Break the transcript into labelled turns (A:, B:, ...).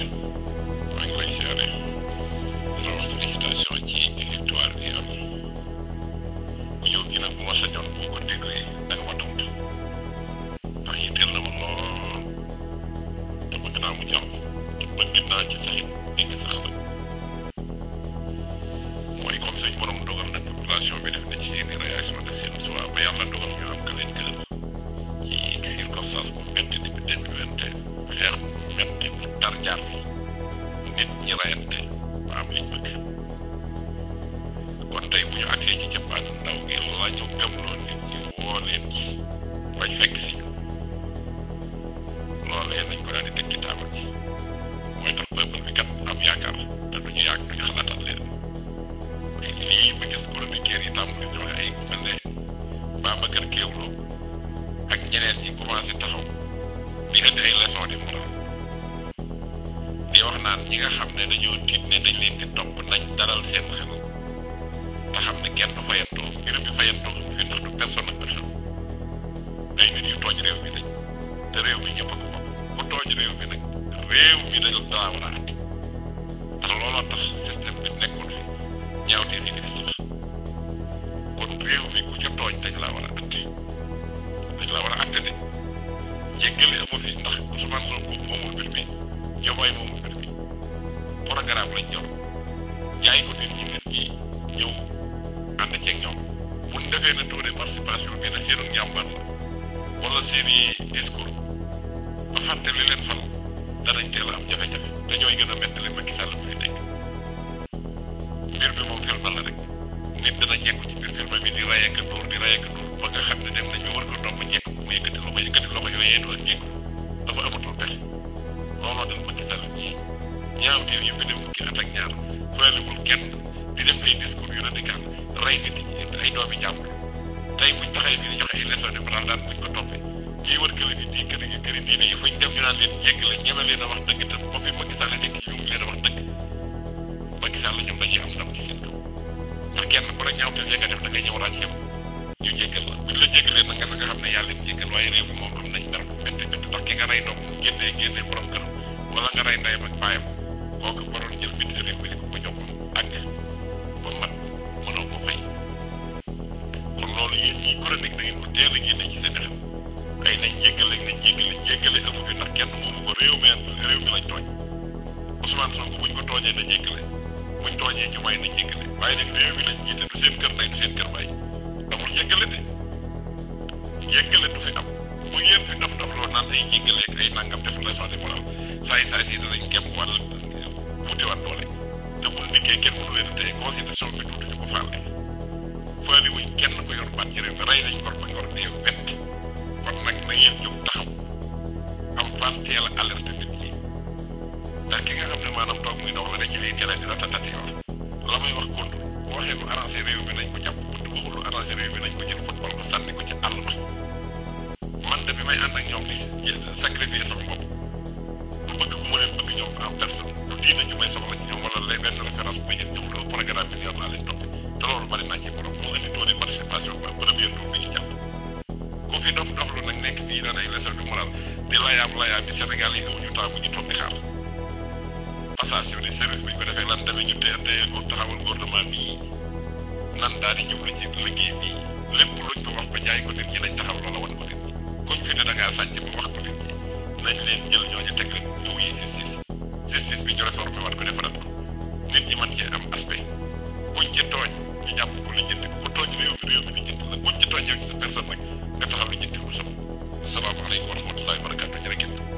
A: maa ngi lay siyaare di la wax félicitation ci victoire bi am bu jóg gi nag bu ma sañoon boo ko déggee da nga ma tontu ndax yitteel na ma lool te bëgg naa mu jàmm te bëgg naa ci say dégg sa xalaat mooy comme suñ borom dogal na population bi def na ci yenn réaction de seen soit ba yàlla dogal ñu am ka leen gërëm ci circonstance bu metti depuis 2020 xeex metti bu tar jaar fi nit ñi rayante ba am liñ bëgg kon tey bu ñu àggee ci jëppaat ndaw gi la ñu gëmloo nit ñi woo leen ci bañ fekk si ñu loolee nañ ko daal di teg ci taabal ci mooy tax peuple bi kat am yaakaar te duñu yàgg duñu xalaatal leen lii ma gis chroniqueur yi tàmbali joxe ay ku mel ne Babacar Kéwlo ak ñeneen ñi commencé taxaw di indi ay leçon de morale di wax naan ñi nga xam ne dañoo tiit ne dañ leen di topp nañ dalal seen xel te xam ne kenn du fayantoo mbir bi fayantoo fi ndax du personne ak personne ay nit yu tooñ réew mi lañ te réew mi ñëpp a ko bokk ku tooñ réew mi nag réew mi dañu daa war a àtte ndax looloo tax système bi nekkul fi ñaawtee fi di fi sax kon réew mi ku ca tooñ dañ laa war a àtte dañ laa war a àtte de jéggale amu fi ndax Ousmane Sonko moomul mbir mi Diomaye moomul mbir mi programme lañ ñor jaay ko nit ñi nit ñi ñëw ànd ceeg ñoom bu ñu defee na taux de participation bi na seenu njàmbar la wala seeni discours ba fàtte li leen fal danañ teel a am jafe-jafe te ñooy gën a mettali Macky Sall bu fi nekk mbir bi moom film la rek nit dana jekku ci biir film bi di rayeka dóor ba nga xam ne dem nañ ba war ko domb jekk bu mu yëkkati loxo yooyee du ak jekku dafa amatul pexe looloo dal Macky Sall ñii ñaawteef yu fi dem fukki at ak ñaar faalewul kenn di def ay discours yu radical rey nit ñi ay doomi jàmbur tey buñ taxee fi di joxe ay leçon de morale daan buñ ko toppee kii wër kële di këri diine yi fuñ dem ñu naan leen jéggale ñeme leen a wax dëgg te ba fi Macky Sall nekk ñu leen a wax dëgg Macky Sall ñoom dañuy am ndam ci seen kaw ndax kenn ku la ñaawteef ya nga def da ngay ñëw raaj yëpp ñu jéggal la buñ la jéggalee na nga xam ne yàlla leen jéggal waaye réew mi moom am nañ dara métti ndax ki nga rey doom génnee borom këram wala nga rey ndeyam ak baayam kooku waroon jël biti réew mi di ko jox ak ba mat mënoo ko fay kon loolu yéen ñii chronique da ngeen ko teel a génne ci seen xel ay nañ jéggale amu fi ndax kenn moomu ko réew mi lañ tooñ Ousmane Sonko buñ ko tooñee na jéggale buñ tooñee Diomaye na jéggale waaye nag réew mi lañ jiite du seen kër ndey du seen kër baay amul jéggale de jéggale du fi am bu ngeen fi dof loo naan ay jéggale ak ay nangam def leçon de morale saay si danañ gem wala wutiwaat doole te bu ndikkee kenn mënu leen tey constitution bi tuuti ñu ko faale wuñ kenn ko yor baat ci réew mi rey nañ gor ba ngor dee wet kon nag na ngeen jóg taxaw am fan teel a alerte nit ñi ndax ki nga xam ne maanaam toog muy daw la ne ci ay télé di ratatati wax la may wax contre bu waxee lu arrangé réew mi nañ ko jàpp bu waxul lu arrangé réew mi nañ ko jël football ko sànni ko ci àll ba man de bi may ànd ak ñoom di sacrifier sama bopp bu bëgg bu ma leen bëgg ñoom en personne bu diine ñu may soxla ci ñoom wala lay benn référence bu jël ñoom loolu programme bi yor naa leen topp te loolu bari naa ci borom moo indi taux de participation ba premier tour bi ñu jàpp ku fi dof lu nag nekk fii daan ay leçon de morale di layaam bi Sénégal yi amuñu temps bu ñu toog di xaar passation de service bu ñu ko defee lan demee ñu téye ko taxawal gouvernement bi nan daal di jublu ci liggéey bi lépp luñ ko wax ba jaay ko nit ñi nañ taxaw loola wan ko nit ñi kuñ fi ne da ngaa sàcc ba wax ko nit ñi nañ leen jël ñooñu teg leen ñu wuyi justice bi ñu réformé war ko defaraat ko nit ñi mën cee am aspect buñ ci tooñ ñu jàpp ko li jënd ku tooñ réew mi li jënd la buñ ci tooñ yow ci sa personne nag nga taxaw li jënd ko sam asalaamaaleykum wa rahmatullahi wa barakatu jërëjëf